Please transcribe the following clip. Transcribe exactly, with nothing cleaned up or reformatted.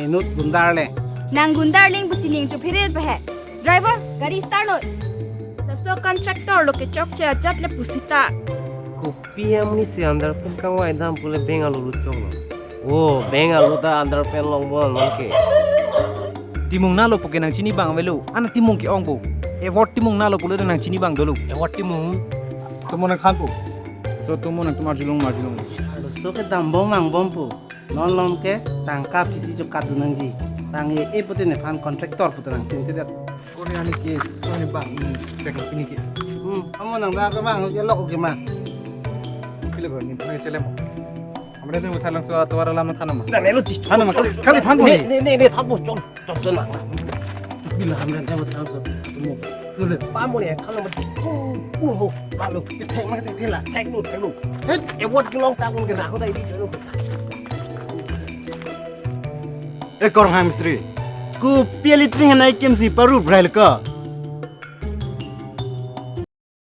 Nut gundar le. Nang gundar ling pusi ning chuphirit pahe. Driver, gari start noi. Laso contractor lo kechokche ajat le pusita. Kopi hem ni si underpant kangvai dam pule bank along lo choklo. Oh, bank along ta underpant longpo non ke. Timung nalo puke nang chini bang avelo. Ana timung ke-ong bo. Award timung nalo pulo nang chini bang dolo. Award timung. Tumo nang khan po. So tumo nang tumar julung mar julung. So ke dambom mangbom po. Non lom ke tangka pisi jo kadun nangji. Tang e e pute nephan contractor pute nang tin tidak. Kone ani ke so ni bang ni second pini ke. Hmm, amo nang da ke bang ke lok ke ma. Pilo ko ni pini chele mo. Amre tu thalang so atwar alam thanam. Na nelo ti. Thanam kali than bo. Ne ne ne ne than bo chon. Chon chon lang. Bila hamre than bo than so. Tumo. Tule. Pamo ne thanam. Pu pu ho. Alo. Thek ma thek thela. Thek lo thek lo. He award kelong ta kun ke rakho dai di chon. E korhang mistri. Kopi a-latrine henai kemsi paru brai le ko.